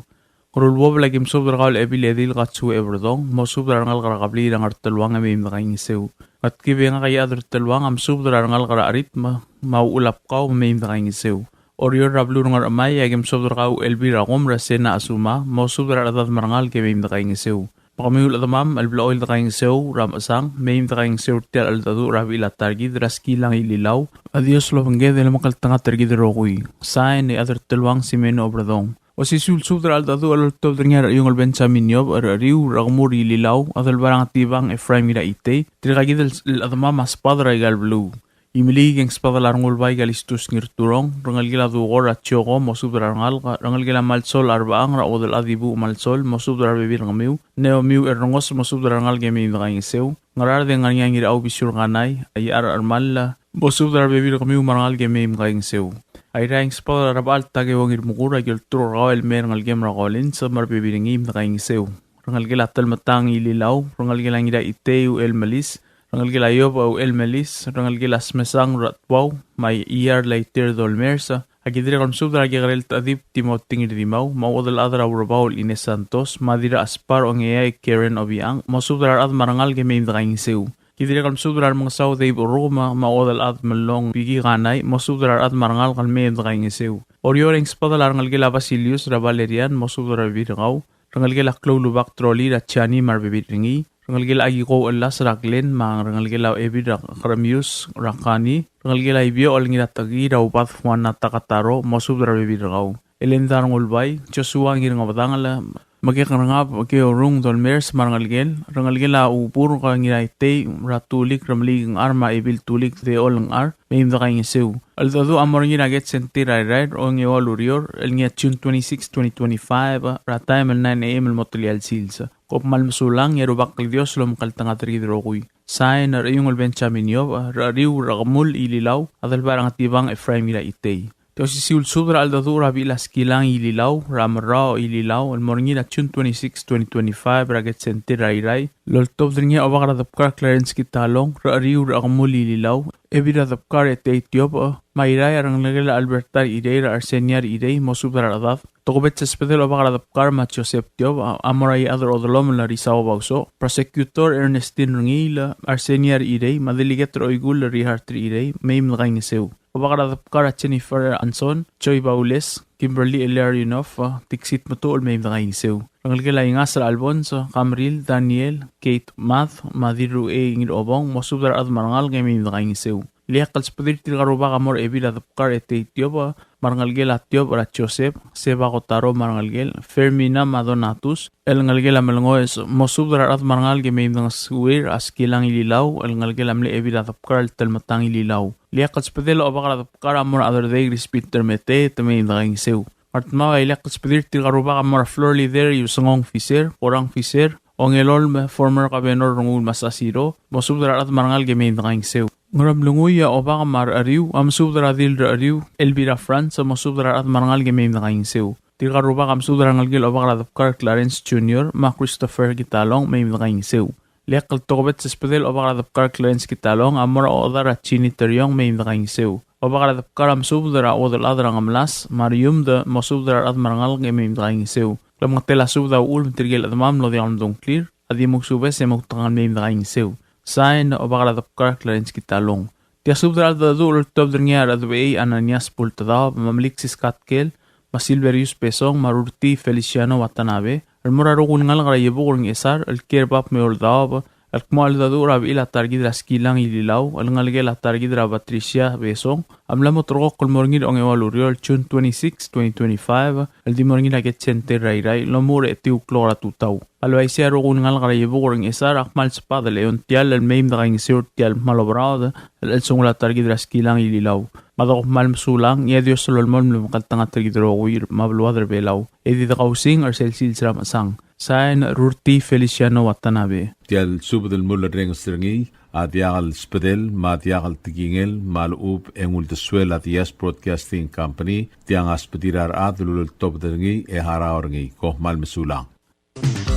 Ngeruluobel a ki mesubed er kau el Ebil Edil Katsue Eberdong, mosubed er a rengalek er a kebliil er a Ngerteluang e mei me dekaingeseu. Ngetkib e ngak a Iechad er Teluang a mesubed er a rengalek er a Cherit me a, me a Uchul a Bkau me mei me dekaingeseu. Oreor er a beluu er a Ngerchemai a ki mesubed er kau el Elbir a Kom er a Sena Asuma, mosubed er a rechedad me a rengalek e mei me dekaingeseu. Me kemiu el chedemam el blechoel dekaingeseu er a mechesang, mei me dekaingeseu er tia el cheldecheduch er a bechil a ta er kid er a Skilang Ililau. A Dios lobengked e lomekngeltengat er kid el rokui. Sain, Iechad er Teluang Simeno Oberdong. Osisiu el subed er a cheldecheduch el oltobed er ngii a Rechiungl Benjamin Iob, er a Cheriu er a Kemul Ililau, Adelbai er a Ngetibang Ephraim Ngiraitei, tirka kid el chedemam a sbadel er aika el beluu. Imeliik e ng sbadel a Rengulbai Kalistus Ngirturong, rengelekel a Dukor er a Tioko, mosubed er a rengalek, rengelekel a Malsol a Rebechang er a Uodelchad Ibuuch Malsol, mosubed er a rebebil er kemiu, Neomiu er a Rengos, mosubed er a rengalek e mei me dekaingeseu, Ngaraard e Ngarngiang er a Ubisiu er Kanai, a Iechar er a Remall, mosubed er a rebebil er kemiu me a rengalek e mei me dekaingeseu. Airai e ng sbadel a Rebechall Takeo Ngirmekur, a ki olturk er kau el mei er a rengelekem er a Collins, me a rebebil er ngii me dekaingeseu. Rengelekel a Telmetang Ililau, rengelekel a Ngiraitei Uchel Melis, rengelekel a Iob Uchel Melis, rengelekel a Smesang Ratbau, me a Iar Laiter Dolmers, a ki dirrek el mesubed er a Kekerel Tadib Timothy Ngirdimau, me a Uodelchad er a Urebau el Ines Santos, me a Dirrachespar Ongeai Karen Obiang, mosubed er a rechad me a rengalek e mei me dekaingeseu. Ki dirrek el mesubed er a Remengesau Dave Orrukem, me a Uodelchad Melong Biki Kanai, mosubed er a rechad me a rengalek el mei me dekaingeseu. Oreor e ng sbadel a rengelekel a Basilius er a Valerian, mosubed er a rebebil er kau, rengelekel a Kloulubak Troli er a Jani me a rebebil er ngii, rengelekel a Akiko Ellas er a Glenn, me a rengelekel a Ebil er a Keremius er a Kani, rengelekel a Ibio Olengiratekii er a Ubad Fuana Takataro, mosubed er a rebebil er kau. Elenda Rengulbai, Joshua Ngirngebedangel, Mekek Rengab, Keorung Dolmers me a rengelekel, rengelekel a Ubur Ngiraitei er a Tulik Remeliik Ngchar me a Ebil Tulik Deol Ngchar, mei me dekaingeseu. Cheldecheduch a mo er ngii er a Ked Sentir er a Irrai er a ongeua el ureor, el ngii a June twenty-six, twenty twenty-five, er a taem el nine A M el mo telia el sils. Kom kmal mesulang, e a Rubak el Dios lomekngeltengat er kid el rokui. Sain, Rechiungl Benjamin Iob, er a Cheriu er a Kemul Ililau, Adelbai er a Ngetibang Ephraim Ngiraitei. Te osisiu el subed er a cheldecheduch er a bechil a Skilang Ililau, er a Merrao Ililau, el mo er ngii er a June twenty-six, twenty twenty-five, er a Ked Sentir er a Irrai, el oltobed er ngii a Obak er a Debkar Clarence Kitalong, er a Cheriu er a Kemul Ililau, Ebil er a Debkar Etei Tiobech, me a Irrai a rengelekel a Alberta Irei, er a Arsenia Irei, mosubed er a rechedad. Tokubets el sbedel Obak er a Debkar me a Joseph Tiobech, a mo er a Iechad er a Odelomel el Risao Bauso, Prosecutor Ernestine Rengiil, Arsenia Irei, me a Delegate er a Oikull el Richard Irei, mei me dekaingeseu. Obak er a Debkar a Jennifer Anson, Joy Baules, Kimberly Illarionov, Dixit Metuchel, mei me dekaingeseu. Rengelekel a Ingas er a Alfonso, Kamril, Daniel, Kate Mad, me a Dirruchei Ngirobong, mosubed er a rechad me a rengalek e mei me dekaingeseu. Ileakl el sbedir tirka el rubak a mo er a Ebil er a Debkar Etei Tiobech, me a rengelekel a Tiobech er a Joseph, Seba Kotaro me a rengelekel, Fermina me a Donatus, el ngelekel a Melengoes, mosubed er a rechad me a rengalek e mei me dengesuir a Skilang Ililau, el ngelekel a mle Ebil er a Debkar el Telmetang Ililau. Ileakl el sbedel a Obak er a Debkar a mo er a Chederdei Chris Peter Mete, te mei me dekaingeseu. Me a Ngardmau a ileakl el sbedir tirka el rubak a mo er a Floor Leader Iusengong Fisher, Korang Fisher, Ongelolem, former Governor Rengul Masasiro, mosubed er a rechad me a rengalek e mei me dekaingeseu. Ngeremlengui a Obak me a Recheriu a mesubed er a Dil Recheriu, Elvira France, mosubed er a rechad me a rengalek e mei me dekaingeseu. Tirka el rubak a mesubed er a rengelekel Obak er a Debkar Clarence Junior me a Christopher Kitalong, mei me dekaingeseu. Ileakl el tokubets el sbedel Obak er a Debkar Clarence Kitalong a mo er a Odar a Jeannie Teriong, mei me dekaingeseu. Obak er a Debkar a mesubed er a Uodelchad er a Ngemlas me a Riumd, mosubed er a rechad me a rengalek e mei me dekaingeseu. Klemengetel a subed a uchul me tirke el chedemam el diak lemdongklir a di mousubes e moutekangel, mei me dekaingeseu. Sain, Obak er a Debkar Clarence Kitalong. Tia subed er a cheldecheduch el oltobed er ngii a Rechedebechei Ananias Bultedaob, me a Meliksis Katkel, me a Silverius Besong, me a Rurtii Feliciano Watanabe, el mo er a rokui el ngalek er a Iebukel er a Ngchesar el kiei er a bab me a eou el daob, el kmo a cheldecheduch er a bechil a ta er kid er a Skilang Ililau, el ngelekel a ta er kid er a Patricia Besong, a mla mo ulterekokl el mo er ngii er a ongeua el ureor, June twenty-six, twenty twenty-five, el di mo er ngii er a Ked Center er a Irrai el omuchel er a etiu el klok er a tutau. Me a le uaisei a rokui el ngalek er a Iebukel er a Ngchesar a kmal sbadel e ongtiall el mei me dekaingeseu er tia el kmal oberaod el chelsengul a ta er kid er a Skilang Ililau. Me a dekuk kmal mesulang, e a Dios a lolemolem el omekngeltengat er kid el rokui me a beluad er a Belau. E di dekausing er sel sils er a mechesang. Sain, Rurtii Feliciano Watanabe. Tia el subed el mulerrenges er ngii a diak el sbedel me a diak el tekingel me a lechub e ng uldesuel a Diaz Broadcasting Company. Tiang a sbedir a rechad el uleltobed er ngii e harau er ngii. Kom kmal mesulang.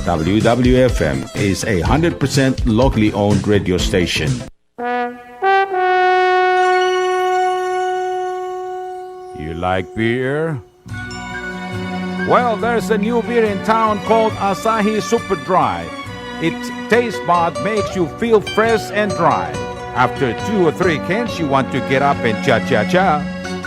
W W F M is a hundred percent locally owned radio station. You like beer? Well, there's a new beer in town called Asahi Super Dry. Its taste bud makes you feel fresh and dry. After two or three cans, you want to get up and cha-cha-cha.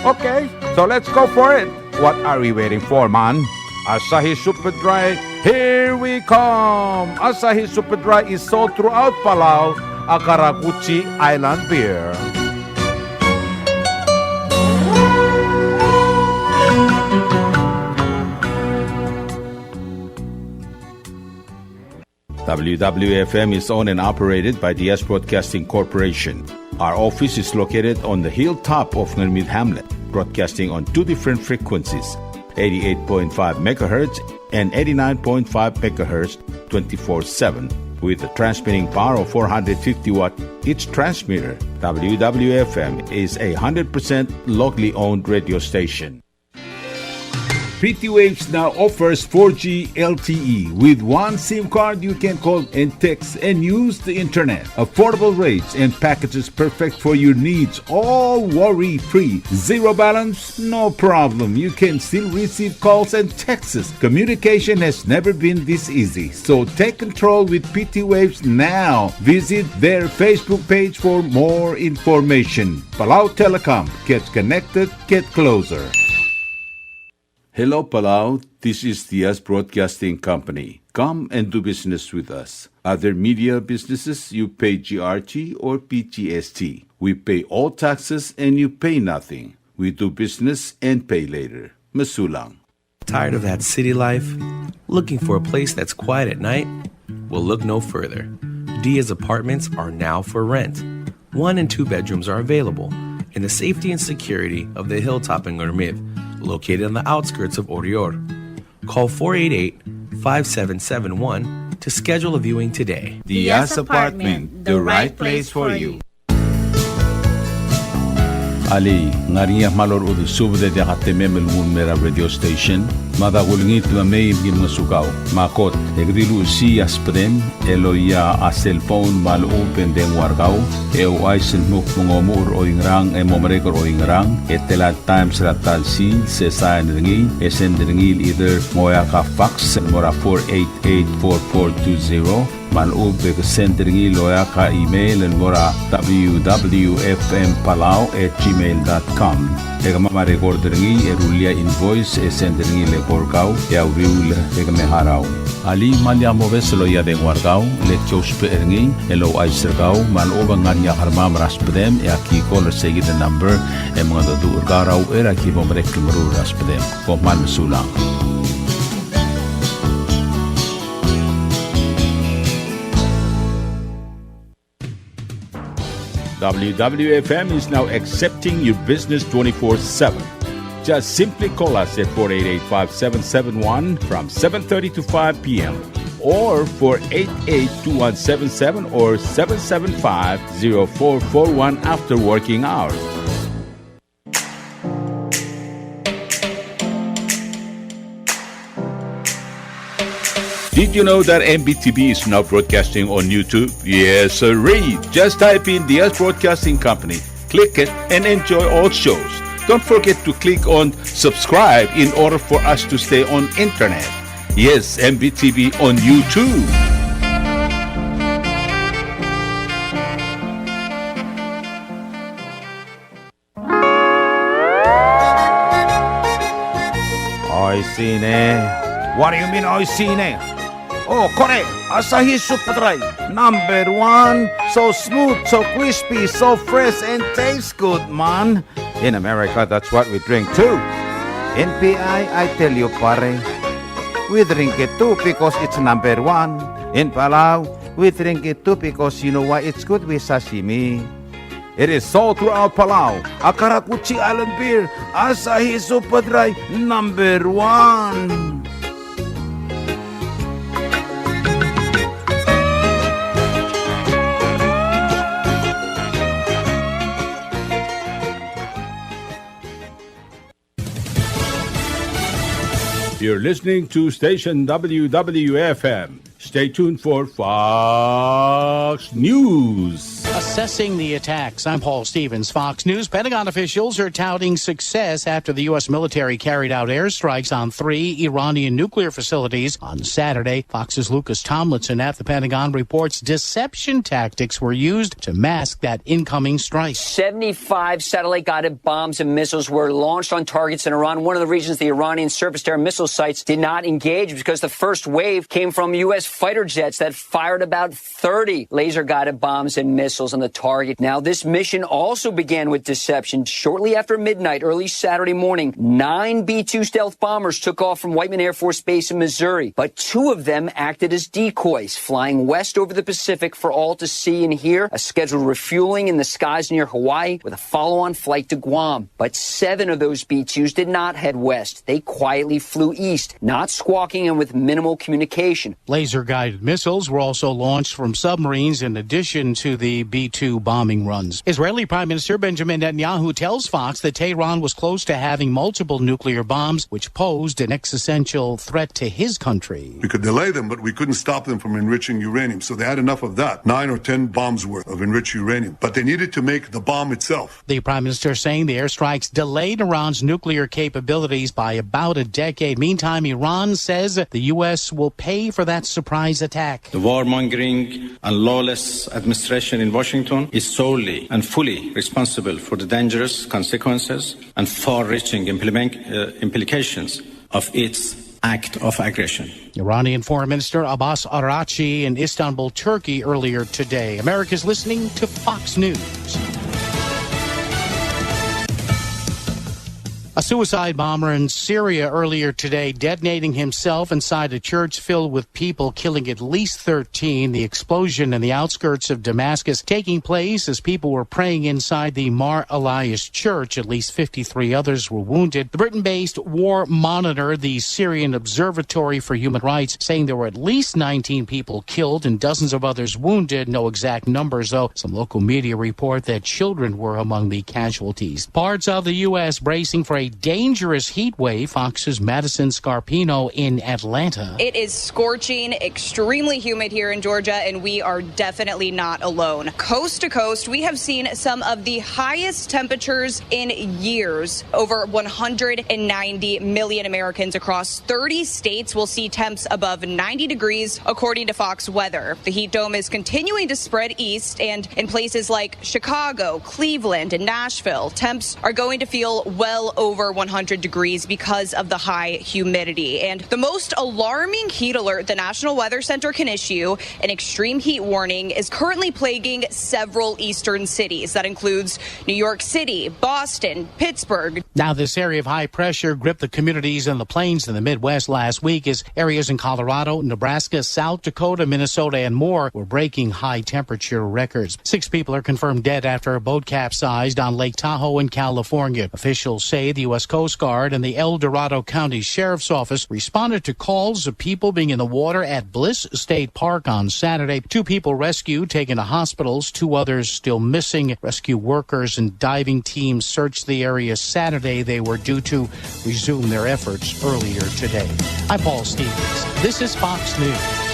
Okay, so let's go for it. What are we waiting for, man? Asahi Super Dry, here we come! Asahi Super Dry is sold throughout Palau, a karakuchi island beer. W W F M is owned and operated by Diaz Broadcasting Corporation. Our office is located on the hilltop of Ngermid Hamlet, broadcasting on two different frequencies, eighty-eight point five megahertz and eighty-nine point five megahertz, twenty-four seven, with a transmitting power of four hundred fifty watt each transmitter. W W F M is a hundred percent locally owned radio station. P T Waves now offers four G L T E. With one SIM card, you can call and text and use the internet. Affordable rates and packages perfect for your needs, all worry-free. Zero balance? No problem. You can still receive calls and texts. Communication has never been this easy. So take control with P T Waves now. Visit their Facebook page for more information. Palau Telecom. Get connected. Get closer. Hello, Palau. This is Diaz Broadcasting Company. Come and do business with us. Other media businesses, you pay G R T or P G S T. We pay all taxes and you pay nothing. We do business and pay later. Mesulang. Tired of that city life? Looking for a place that's quiet at night? Well, look no further. Diaz Apartments are now for rent. One and two bedrooms are available in the safety and security of the hilltop in Ngermid, located on the outskirts of Oreor. Call four eight eight, five seven seven one to schedule a viewing today. Diaz Apartment, the right place for you. Alii, ng ngar er ngii a kmal orechudel subed e diak a temem el nguu el mei er a radio station? Mada kulengit me mei me ki ngosukau. Me a kot, e ke di luchesii a subedem el loia a cell phone me a lechub e ng dengua er kau, e ouchais el dmu kmo ng omuchel er oingerang e mo merek er oingerang, e tela el times er a ta el sils, e sain er ngii, e send er ngii el either ng oeak a fax el mo er a four eight eight four four two zero, me a lechub e ke send er ngii el oeak a email el mo er a W W F M Palau at gmail dot com. E kemam a record er ngii e rullii a invoice e send er ngii el eko er kau e a uriul e ke me harau. Alii, me lak mobes el loia a dengua er kau, le ki ousbech er ngii el ouchais er kau me a lechub e ng ngar er ngii a kermam er a subedem e aki call er seikid el number e mengedecheduch er kau er a uchei er a ki bo merek el meruul er a subedem. Kom kmal mesulang. W W F M is now accepting your business twenty-four seven. Just simply call us at four eight eight, five seven seven one from seven thirty to five p m or four eight eight, two one seven seven or seven seven five, zero four four one after working hours. Did you know that M B T V is now broadcasting on YouTube? Yes, sirree. Just type in Diaz Broadcasting Company, click it, and enjoy all shows. Don't forget to click on subscribe in order for us to stay on internet. Yes, M B T V on YouTube. Oishii ne. What do you mean, oishii ne? Oh, kore, Asahi Super Dry, number one. So smooth, so crispy, so fresh, and tastes good, man. In America, that's what we drink too. In P I, I tell you, pare, we drink it too because it's number one. In Palau, we drink it too because you know why? It's good with sashimi. It is sold throughout Palau. A karakuchi island beer, Asahi Super Dry, number one. You're listening to station W W F M. Stay tuned for Fox News. Assessing the attacks, I'm Paul Stevens, Fox News. Pentagon officials are touting success after the U S military carried out airstrikes on three Iranian nuclear facilities on Saturday. Fox's Lucas Tomlinson at the Pentagon reports deception tactics were used to mask that incoming strike. Seventy-five satellite-guided bombs and missiles were launched on targets in Iran. One of the reasons the Iranian surface-to-air missile sites did not engage was because the first wave came from U S fighter jets that fired about thirty laser-guided bombs and missiles on the target. Now, this mission also began with deception. Shortly after midnight, early Saturday morning, nine B two stealth bombers took off from Whiteman Air Force Base in Missouri, but two of them acted as decoys, flying west over the Pacific for all to see and hear. A scheduled refueling in the skies near Hawaii with a follow-on flight to Guam. But seven of those B twos did not head west. They quietly flew east, not squawking and with minimal communication. Laser-guided missiles were also launched from submarines in addition to the B two bombing runs. Israeli Prime Minister Benjamin Netanyahu tells Fox that Tehran was close to having multiple nuclear bombs, which posed an existential threat to his country. We could delay them, but we couldn't stop them from enriching uranium. So they had enough of that, nine or ten bombs worth of enriched uranium. But they needed to make the bomb itself. The prime minister saying the airstrikes delayed Iran's nuclear capabilities by about a decade. Meantime, Iran says the U S will pay for that surprise attack. The warmongering and lawless administration in Washington is solely and fully responsible for the dangerous consequences and far-reaching implement, uh, implications of its act of aggression. Iranian Foreign Minister Abbas Araghchi in Istanbul, Turkey, earlier today. America's listening to Fox News. A suicide bomber in Syria earlier today detonating himself inside a church filled with people, killing at least thirteen. The explosion in the outskirts of Damascus taking place as people were praying inside the Mar Elias Church. At least fifty-three others were wounded. The Britain-based War Monitor, the Syrian Observatory for Human Rights, saying there were at least nineteen people killed and dozens of others wounded. No exact numbers, though. Some local media report that children were among the casualties. Parts of the U S bracing for a dangerous heat wave. Fox's Madison Scarpino in Atlanta. It is scorching, extremely humid here in Georgia, and we are definitely not alone. Coast to coast, we have seen some of the highest temperatures in years. Over one hundred ninety million Americans across thirty states will see temps above ninety degrees, according to Fox Weather. The heat dome is continuing to spread east, and in places like Chicago, Cleveland, and Nashville, temps are going to feel well over one hundred degrees because of the high humidity. And the most alarming heat alert the National Weather Center can issue, an extreme heat warning, is currently plaguing several eastern cities. That includes New York City, Boston, Pittsburgh. Now, this area of high pressure gripped the communities in the plains in the Midwest last week as areas in Colorado, Nebraska, South Dakota, Minnesota, and more were breaking high temperature records. Six people are confirmed dead after a boat capsized on Lake Tahoe in California. Officials say the U S Coast Guard and the El Dorado County Sheriff's Office responded to calls of people being in the water at Bliss State Park on Saturday. Two people rescued, taken to hospitals, two others still missing. Rescue workers and diving teams searched the area Saturday. They were due to resume their efforts earlier today. I'm Paul Stevens. This is Fox News.